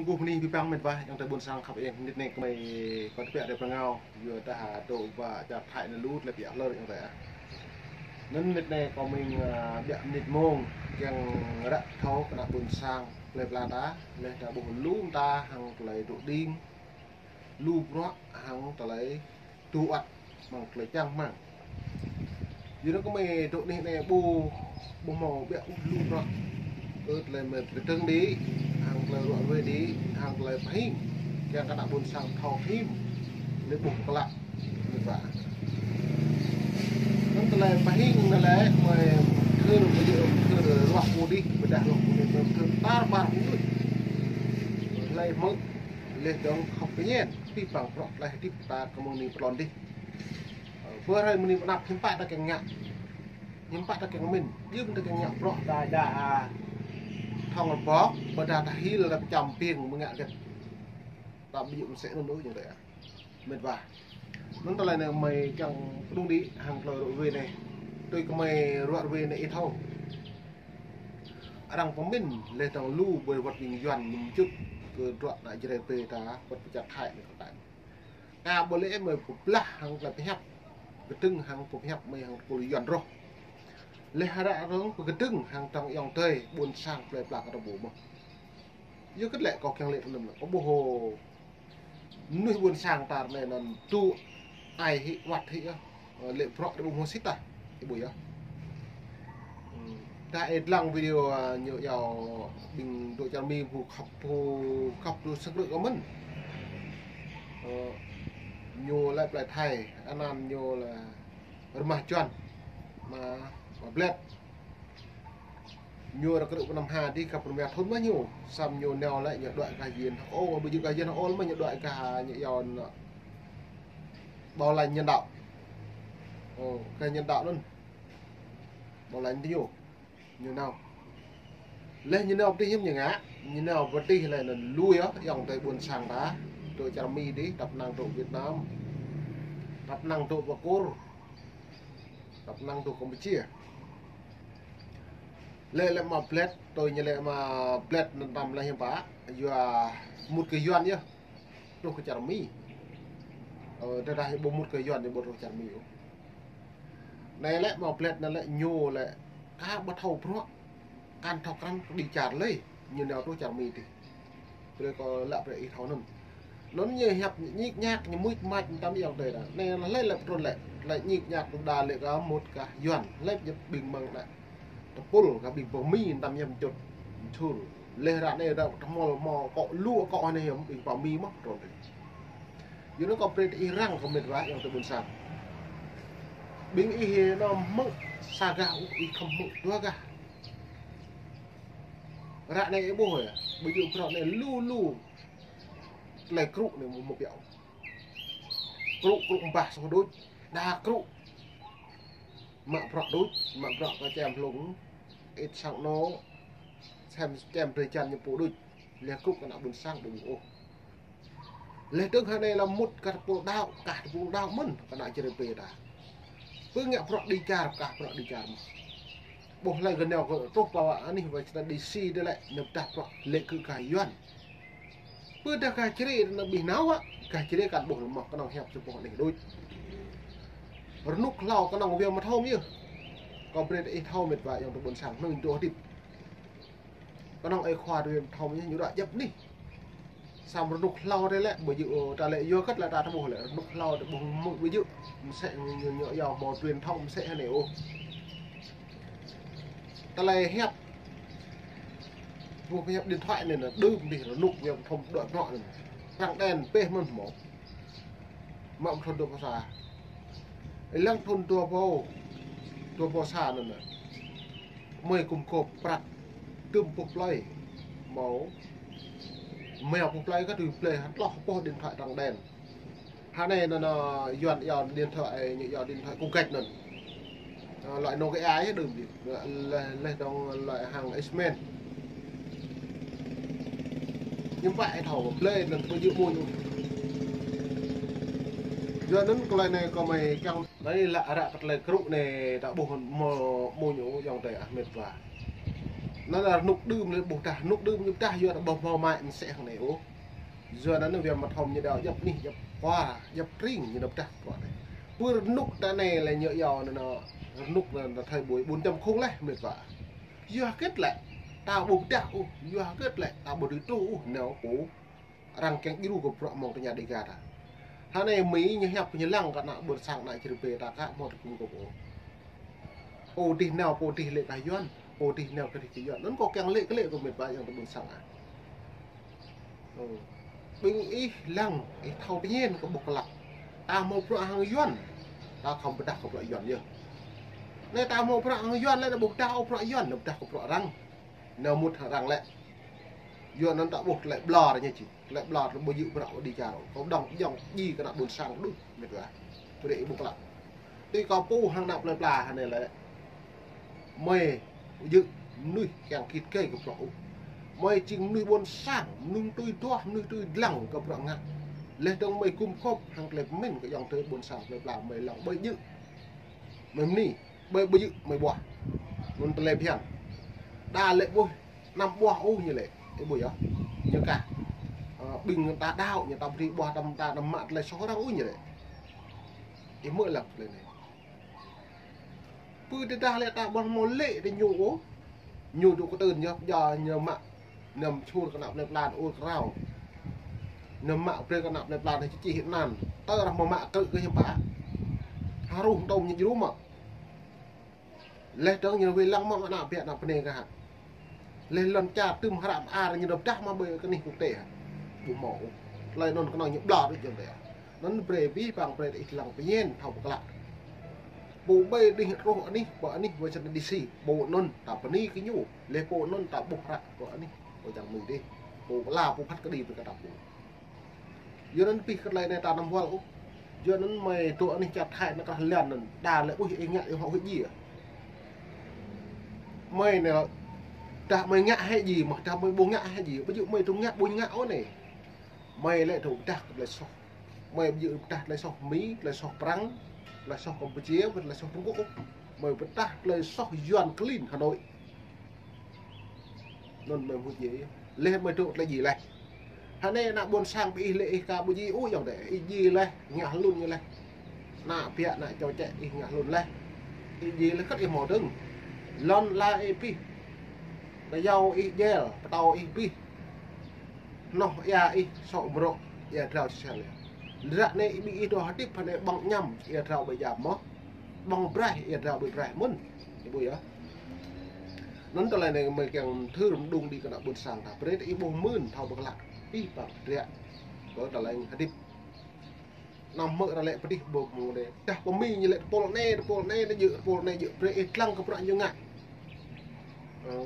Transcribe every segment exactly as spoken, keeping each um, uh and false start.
Ƀuh mơni pơpă mĕt wa, ayŏng adơi ƀôn sang khăp eng, nit anai kơmơi kâo tơbiă rai Prăng ngao, yua dah dŏ ƀă čar Thái anai lu tơlơi ƀiă hlơi ayŏng adơi ah. Anŭn nit anai kơmơi, ơ, ƀiă mơnit mông, kiăng ră thâo kơ ană ƀôn sang plơi pla ta, laih ta ƀuh lu mơta hăng tơlơi dŏ đing, lu bruă hăng tơlơi tŭ ăt mơ̆ng tơlơi čang rơmang. Yua anŭn kơmơi dŏ anih anai ƀu, ƀu hmâo ƀiă ôh lu bruă. Kơ tơlơi mơ̆ pơkơdơ̆ng đĭ, hăng tơlơi ruă ruê đĭ, hăng tơlơi pơhing, kiăng kơ ană ƀôn sang thâo hĭm, lĕ ƀuh klă, mĕt wa. Anŭn tơlơi pơhing anŭn lĕ kơmơi thơr, kơmơi thơr ruă pô đih, ƀôdah ruă pô đih, kơmơi thơr tar ƀar pô đih. Tơlơi mơ̆, laih dơ̆ng khŏm pơñen, pih păng bruă tơlơi hơdip ta kơ mơ̆ng anai pơtlôn đih. Ơ, ƀơi hrơi mơni mơnăp hiư̆m pă ta kiăng ngă. Hiư̆m pă ta kiăng mĭn. Yua mơ̆n ta kiăng ngă bruă ta đa, a, thŏng rơbŏk, ƀôdah ta hil lăm čăm piêng mơ̆ ngă gĕt. Ta ƀu djơ̆ mơsĕ anŭn ôh ayŏng adơi ah, mĕt wa. Anŭn tơlơi anai kơmơi kiăng pơdŏng đĭ hăng tơlơi ruă ruê anai. Tui kơmơi ruă ruê anai ih thâo. Arăng pơmĭn laih dơ̆ng lu ƀơi wơ̆t ƀing Yuan ñu mơčŭt kơ bruă ană Jrai pơ ta wơ̆t pơ čar Thái anai kơ ta. Ka ƀu lĕ mơi pơblah hăng tơlơi pơhiăp. Kơdơ̆ng hăng pơhiăp mơi hăng tơpul Yuan rŏh. Laih ră rŏng pơkơdơ̆ng hăng tơ̆ng ayŏng adơi ƀôn sang plơi pla kơ ta ƀu mơ̆n. Yua kơ lĕ kâo kiăng lĕ tơlơi anŭn lĕ kâo ƀuh mơnuih ƀôn sang ta anai anŭn tŭ ai hĭ wăt hĭ yơh. Ơ, lĕ bruă đĭ ƀu hmâo sĭt ah. Ih ƀuh yơh. Ơ, ta ih lăng video, a, ñu yua ƀing dŏ čar Mi ƀu khăp, ƀu khăp lu sơkrư̆ kơ mơ̆n. Ơ, ñu lĕ plơi Thái, anăn ñu lĕ Rơmah Juan, mă, mă Blet. Ñu rơkrư̆ pơ anăm ha đih kơ pơrơmia thŭn mơ̆ ñu, samơ̆ ñu nao lĕ ñu đuaĭ gah Yuan. Ô, ƀu djơ̆ gah Yuan ôh mơ̆ ñu đuaĭ gah ñu yua anŭn. Bảo lãnh nhân đạo. Ô, gah nhân đạo anŭn. Bảo lãnh ñu. Ñu nao. Laih ñu nao pơ đih hiư̆m ñu ngă, ñu nao pơ đih laih anŭn lui yơh, ayŏng adơi ƀôn sang ta. Dŏ čar Mi đih, tăp năng dŏ Việt Nam. Tăp năng dŏ pơ Kur. Tăp năng dŏ Campuchia. Lĕ lĕ mă Blet, tui ñu lĕ mă Blet anŭn tăm lĕ hiư̆m pă, yua mŭt kơ Yuan yơh. Truh kơ čar Mi. Ơ, tơdah ƀu mŭt kơ Yuan ñu ƀu truh čar Mi ôh. Anai lĕ mă Blet anŭn lĕ ñu lĕ ka ƀu thâo bruă. Kăn thâo krăn kơ đĭ čar lơi. Ñu nao truh čar Mi tih. Brơi kâo lăp brơi ih thâo anŭn. Anŭn ñu hiăp ñik ñak, ñu muč mač tăm ayŏng adơi ta. Anai lĕ lĕ pơtrŭn lĕ. Lĕ ñik ñak đa lĕ kơ mŭt kơ Yuan. Lĕ jăp ƀing mơ̆ng anai. Tơpul kơ ƀing pơ Mi tăm yăm čut. Čur. Laih ră anai ta tơmol mơ̆ akŏ lu akŏ anai yăm ƀing pơ Mi mơ̆ pơtrŭn lĕ. Yua anŭn kâo brơi ih răng kơ mĕt wa ayŏng adơi ƀôn sang. Ƀing ih anŭn hmư̆ sa gah ôh, ih khŏm hmư̆ dua gah. Ră anai ih ƀuh yơh, ƀu djơ̆ bruă anai lu lu. Tơlơi krŭ anai mơ̆ mơ̆ piao. Krŭ, krŭ mbah soh đôč, đa krŭ. Mă bruă đôč, mă bruă kơ čem hlung. Ih sang anŏ, sem čem drơi jăn ñu pô đôč. Laih krŭ kơ ană ƀôn sang ƀu ƀuh ôh. Laih dơ̆ng hơnai lăm mŭt kơ tơpul đaŏ, kah tơpul đaŏ mơ̆n, kơ ană Jrai pơ ta. Pơ ngă bruă đĭ čar, kah bruă đĭ čar mơ̆n. Ƀuh laih gơnam kơ truh pơ anih Washington D C dih lĕ, ñu pơdah bruă lĕ kơ gah Yuan. Pơdah gah Jrai anŭn ƀing nao ah, gah Jrai kăn ƀuh lơmah kơnơ̆ng hiăp sơpŏk anih đôč. Rơnŭk hlâo kơnơ̆ng wia mơthâo mơ̆ yơh. Kâo brơi ih thâo mĕt wa ayŏng adơi ƀôn sang, hnơ̆ng dŏ hơdip. Kơnơ̆ng ơi khua dui thâo mơ̆ ñu đuaĭ djăp anih. Samơ̆ rơnŭk hlâo dih lĕ, ƀu djơ̆, ơ, ta lĕ yua kơ lĕ ta tơƀuh lĕ, rơnŭk hlâo dih ƀuh mơ̆ ƀu djơ̆, mơsĕ ñu, ñu, ñu yua mơ̆ truyền thông mơsĕ hơnai ôh. Tơlơi hiăp. Ƀuh hiăp điện thoại anai anŭn, đưm dih rơnŭk wia thom đuaĭ bruă anŭn. Trắng đen pĕ mơ̆n hmâo. Mă thun dua pluh sa. Ih lăng thun dua pluh, dua pluh sa anŭn. Mơi gum gôp prăk tơm pluh plơi. Hmâo. Mơi pluh plơi kơ tui plơi hă tloh ƀuh điện thoại trắng đen. Hơnai anŭn, anŭn Yuan yua điện thoại, ñu yua điện thoại cục gạch anŭn. Ơ, loại Nokia yơh đưm dih. Laih, laih dơ̆ng loại hàng X-Men. Hiư̆m pă ih thâo, plơi anŭn ƀu djơ̆ mơ̆ ñu. Yua anŭn tơlơi anai kâo mơi kiăng anai lăp ră kơ tơlơi krŭ anai ta ƀuh mơ̆, mơ̆ ñu ayŏng adơi ah mĕt wa. Anŭn rơnŭk đưm lĕ ƀuh tah, rơnŭk đưm ñu pơdah yua ta ƀuh hmâo mai mơsĕ hăng anai ôh. Yua anŭn na wia mơthom ñu đao djăp anih, djăp kua, djăp tring ñu nao pơdah bruă anai. Pơ rơnŭk ta anai lĕ ñu yua anŭn, rơnŭk anŭn ta thâo ƀuh ƀun čăm khung leh mĕt wa. Yua hơget lĕ ta ƀu pơdah ôh, yua hơget lĕ ta ƀu dưi truh ôh nao pô arăng kiăng djru kơ bruă mơ̆ng tơña Dega ta. Hơnai Mi ñu hiăp ñu lăng kơ ană ƀôn sang ană čơrơbê ta ka hmâo tơgŭm kơ pô. Pô dih nao, pô dih lĕ kah Yuan, pô dih nao kơ dih kơ Yuan. Anŭn kâo kiăng lĕ kơ lĕ kơ mĕt wa ayŏng adơi ƀôn sang ah. Ơ. Ƀing ih lăng, ih thâo pơñen kơ ƀuh klă. Ta hmâo bruă hăng Yuan, ta khŏm pơdah kơ bruă Yuan yơh. Anai ta hmâo bruă hăng Yuan lĕ ta ƀu pơdah ôh bruă Yuan, ta pơdah kơ bruă arăng. Nao mŭt hăng arăng lĕ. Yua anŭn ta ƀuh tơlơi ƀlŏr ñu či. Tơlơi ƀlŏr tơlơi ƀu djơ̆ bruă ƀu djơ̆ čar. Kâo dŏng djŏng djai kơ ană ƀôn sang đôč mĕt wa. Brơi ih ƀuh klă. Tui kâo pô hăng ană plơi pla hơnai lĕ. Mơi ƀu djơ̆ mơnuih kiăng kĭt gai kơ bruă ôh. Mơi jing mơnuih ƀôn sang, mơnuih tui duah, mơnuih tui lăng kơ bruă ngă. Leh dơ̆ng mơi gum gôp hăng tơlơi pơmĭn kơ ayŏng adơi ƀôn sang plơi pla mơi lăng ƀu djơ̆. Mơi mơni. Ƀơi ƀơi yơh mơi ƀuah. Anŭn tơlơi phiăn. Đa lĕ ƀuh năm ƀuah ôh ñu lĕ. Ih ƀuh yơh. Ñu kah. Ơ, ƀing ta đaŏ, ñu ta brơi ƀuah đăm ta đăm mă tơlơi soh arăng ôh ñu lĕ. Ih mơ̆ lăng tơlơi anai. Pơ tơdah lĕ ta ƀuh hmâo lĕ tơ ñu ôh. Ñu dŏ kơtưn ñu, jao ñu mă. Ñu mă čur kơ ană plơi pla ur krao. Ñu mă brơi kơ ană plơi pla ñu čih anăn. Tơ rah mă mă kơ kơ hiư̆m pă. Harus tơm ñu djru mă. Leh dơ̆ng ñu wai lăng mă ană biă ană bơnai kơ hă. Leh lŏn čar tơm hră mơar ñu dŏ pơdah mă ƀơi kơnih quốc tế hă. Ƀu hmâo ôh. Tơlơi anŭn kơnơ̆ng ñu ƀlŏr đôč jơ̆ng tê. Anŭn brơi abih bang brơi ih lăng pơñen thâo pơklă. Pô ƀơi dih truh anih, pơ anih Washington D C. Pô anŭn ta bơni kơ ñu. Leh pô anŭn ta ƀuh hră pơ anih, pơ čang mơi dih. Pô pơala, pô phat kơđi brơi kơ ta pô. Yua anŭn pih kơ tơlơi anai ta anăm wăl ôh. Yua anŭn mơi dŏ anih čar Thái anŭn krah lăn anŭn. Đa lĕ ƀuh ih ngă ih hŏk hĭ djai. Mơi anai dah mơi ngă hĭ djai, mơ̆ dah mơi ƀu ngă hĭ djai. Ƀu djơ̆ mơi dŏ ngă ƀu ngă ôh anai. Mơi lĕ dŏ pơdah kơ tơlơi soh. Mơi ƀu djơ̆ pơdah tơlơi soh Mi, tơlơi soh Prăng, tơlơi soh Campuchia, tơlơi soh Trung Quốc. Mơi pơdah tơlơi soh Yuan klin Hà Nội. Anŭn mơi hmư̆ djai. Leh mơi dŏ tơlơi djai leh. Hơnai ană ƀôn sang pơ ih lĕ ih ka ƀu djai ôh ayŏng adơi. Ih djai leh, ngă hlŭn ñu leh. Ană biă ană čô čĕ ih ngă hlŭn leh. Ih djai leh kơ̆t ih hmâo dơ̆ng. Lŏn la ih pih. Kơyâo ih jel, pơtâo ih pih. Hnoh ia ih sŏ mrŏ, ia drao sel ia. Ră anai ƀing ih dŏ hơdip hơnai ƀơ̆ng añăm, ia drao ƀơi jam mơ̆. Ƀơ̆ng braih, ia drao ƀơi braih mơ̆n. Ih ƀuh yơh. Anŭn tơlơi anai mơi kiăng thâo rơmđung đĭ kơ ană ƀôn sang ta. Brơi ih ƀuh mơ̆n thâo pơklă. Ih păng dră. Kơ tơlơi hơdip. Anăm hmư̆ ră lĕ pơdih ƀơ̆ng mơ̆ng anai. Dah pơ Mi ñu lĕ tơpul anai, tơpul anai, anai djơ̆, tơpul anai djơ̆. Brơi ih lăng kơ bruă ñu ngă. Ơ.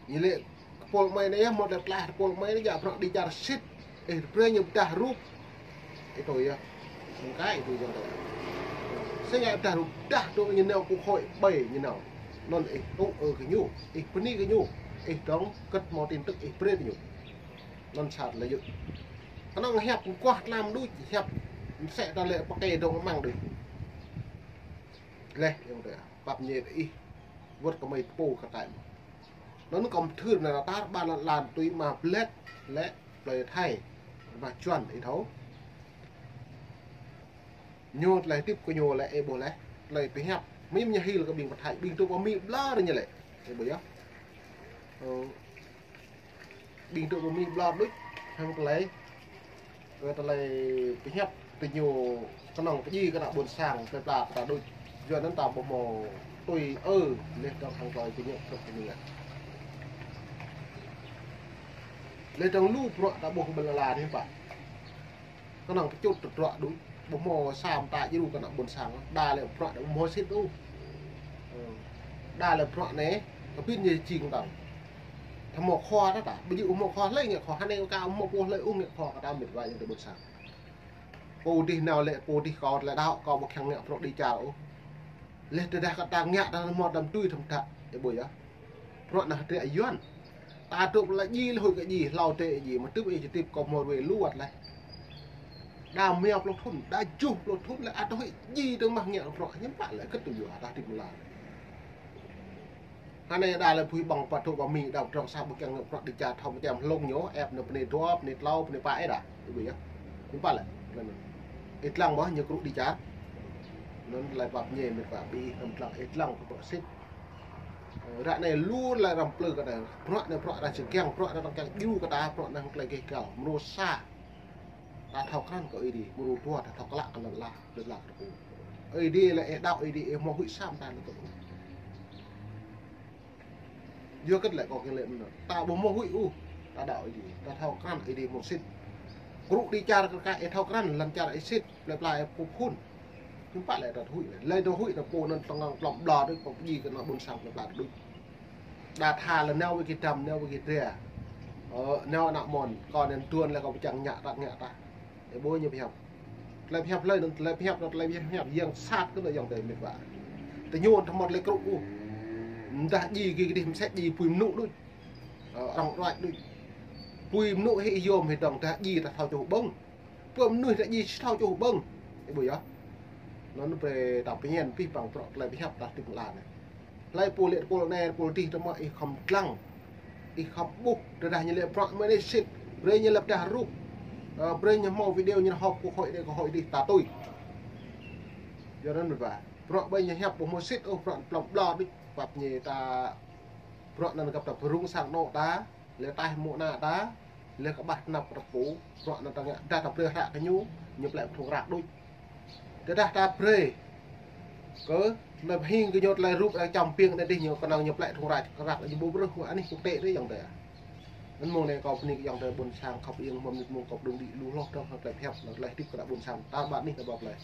Ñu lĕ kơpul mơi anai yơh, mơ̆ lĕ tlaih kơpul mơi anai, djă bruă đĭ čar sĭt. Ih brơi ñu pơdah rup. Ih tui yơh. Mơ̆ng kai ih tui jơ̆ng tui. Sĭt ngă pơdah rup, pơdah tui ñu nao kơ hội ƀai ñu nao. Anŭn ih tŭ ư kơ ñu, ih bơni kơ ñu. Ih dŏng kơ̆t hmâo tin tức ih brơi kơ ñu. Anŭn sat lĕ yơh. Kơnơ̆ng hiăp kuah tlam đôč, hiăp mơsĕ ta lĕ pơkê dŏng amăng đôč. Leh, ayŏng adơi, pap ñĕt ih. Wơ̆t kơ mơi tơpô kơ tai mơ̆. Anŭn kâo mơthưr anai ră tar ƀan lăn lăn tui mă blĕt lĕ plơi Thái, mă čuăn ih thâo. Ñu tơlơi hơdip kơ ñu lĕ ih ƀuh leh, tơlơi pơhiăp. Mĭn ñu hil kơ ƀing pơ Thái, ƀing tŭ pơ Mi ƀlŏr ñu lĕ. Ih ƀuh yơh. Ơ, ƀing tŭ pơ Mi ƀlŏr đôč, hăng tơlơi Kơ tơlơi pơhiăp tơ ñu kơnơ̆ng pơdjai kơ ană ƀôn sang plơi pla ta đôč. Yua anŭn ta ƀu hmâo tui ư leh dơ̆ng hăng tơlơi pơñĕ truh kơ ñu. Leh dơ̆ng lu bruă ta ƀuh ƀơi lŏn ala anai pă. Kơnơ̆ng pơčut tơdruă đôč. Ƀu hmâo sa mơta djru kơ ană ƀôn sang. Đa lĕ bruă ta ƀu hmâo sĭt ôh. Ơ. Đa lĕ bruă anai, kơ ƀing ñu jing tơ̆ng. Tơhmâo khua ta ta, ƀu djơ̆ hmâo khua hlơi ngă khua, hơnai kâo hmâo pô hlơi ôh ngă khua kơ ta mĕt wa ayŏng adơi ƀôn sang. Pô dih nao lĕ, pô dih kâo lĕ đaŏ, kâo ƀu kiăng ngă bruă đĭ čar ôh. Leh tơdah kơ ta ngă ta hmâo đăm tui thâm thă, ih ƀuh yơh. Bruă anai hơdră Yuan. Ta tŭ lĕ djai lĕ huĭ kơ djai, hlâo tê djai, mă tŭ ih či tŭ kâo hmâo ruai lu wơ̆t leh. Đa mơ̆ pluh thŭn, đa juh pluh thŭn lĕ, ăt huĭ djai dơ̆ng mă ngă bruă, hiư̆m pă lĕ kơ tŭ yua ta tŭ mơ̆ la. Hơnai đa lĕ pui ƀơ̆ng pơtŭ ƀă mi đa trong sa ƀu kiăng ngă prăk đi čar thâo mơtiăm hlŏng ñu, ĕp nao pơ anai dua, pơ anai klâo, pơ anai pă ih đa. Ih ƀuh yơh. Hiư̆m pă lĕ. Ih lăng ƀơh ñu krŭ đi čar. Anŭn tơlơi pap ñe mĕt wa ƀing ih hrŏm lăng, ih lăng kơ prăk sĭt. Ră anai lu tơlơi răm plư kơ ta. Prăk anai prăk arăng či kiăng, prăk arăng kiăng djru kơ ta, prăk anai tơlơi gêh gal. Mrô sa. Ta thâo krăn kơ Ơi Adai, mrô dua ta thâo klă kơ lŏn ala, lŏn ala kơ ta pô. Ơi Adai lĕ ih đaŏ Ơi Adai, ih hmâo huĭ sa mơta lĕ kơ ta pô. Yua kơ tơlơi kâo kiăng lĕ anŭn. Ta ƀu hmâo huĭ ôh, ta đaŏ Ơi Adai, ta thâo krăn Ơi Adai hmâo sĭt. Krŭ đi čar kơ ka ih thâo krăn, lŏn čar ih sĭt, plơi pla ih pô phŭn. Hiư̆m pă lĕ ta huĭ lĕ. Lĕ ta huĭ ta pô anŭn tơngan plŏm ƀlŏ đôč, pơkŏn djai kơ ană ƀôn sang plơi pla đôč. Đa tha lĕ nao wơ̆t kơ dăm, nao wơ̆t kơ dra. Ơ, nao ană mơ̆n, kâo anŭn tuan lĕ kâo pơčăng ngă ta, ngă ta. Ih ƀuh ñu pơhiăp. Tơlơi pơhiăp hlơi anŭn, tơlơi pơhiăp anŭn, tơlơi pơhiăp, pơhiăp yang sat kơ anŭn yang tơlơi mĕt wa. Tơñun tơmŏt lĕ krŭ ôh. Mơdah djai gih gih mơsĕ djai pui mơnŭ đôč. Ơ, arăng ruai đôč. Pui mơnŭ hĭ yôm hĭ dơ̆ng dah djai ta thâo čuh ƀơ̆ng. Pui mơnuih dah djai či thâo čuh ƀơ̆ng. Ih ƀuh yơh. Anŭn brơi ta pơñen pih păng prăk tơlơi pơhiăp ta tĭp lăn anai. Hlơi pô lĕ tơpul anai, tơpul adih tơma ih khŏm lăng. Ih khŏm ƀuh, tơdah ñu lĕ prăk mơ̆ anai sĭt. Brơi ñu lăp dah rup. Ơ, brơi ñu hmâo video ñu họp kơ hội anai kơ hội adih ta tui. Yua anŭn mĕt wa. Prăk ƀơi ñu hiăp ƀu hmâo sĭt ôh, prăk plŏm ƀlŏ đôč. Pap ñe ta prăk anŭn găp ta pơrŭng sang anŏ ta. Lĕ taih mơ̆ng ană ta, lĕ kơƀah tơnap kơ ta pô, prăk anŭn ta ngă, dah ta brơi hră kơ ñu, ñu plĕ thŭng ră đôč. Tơdah ta brơi kơ tơlơi pơhing kơ ñu tơlơi rup arăng čăm piêng anai dih ñu kơnơ̆ng ñu plĕ thŭng ră, kơ ră ñu ƀu brơi kơ anih quốc tế dih ayŏng adơi. Anŭn mơ̆ng anai kâo bơni kơ ayŏng adơi ƀôn sang khŏm iêng mơ̆n mơnit mơ̆ng kâo pơdŏng đĭ lu hloh dơ̆ng hăng tơlơi pơhiăp, tơlơi hơdip kơ ană ƀôn sang ta ƀă anih ta ƀă plơi.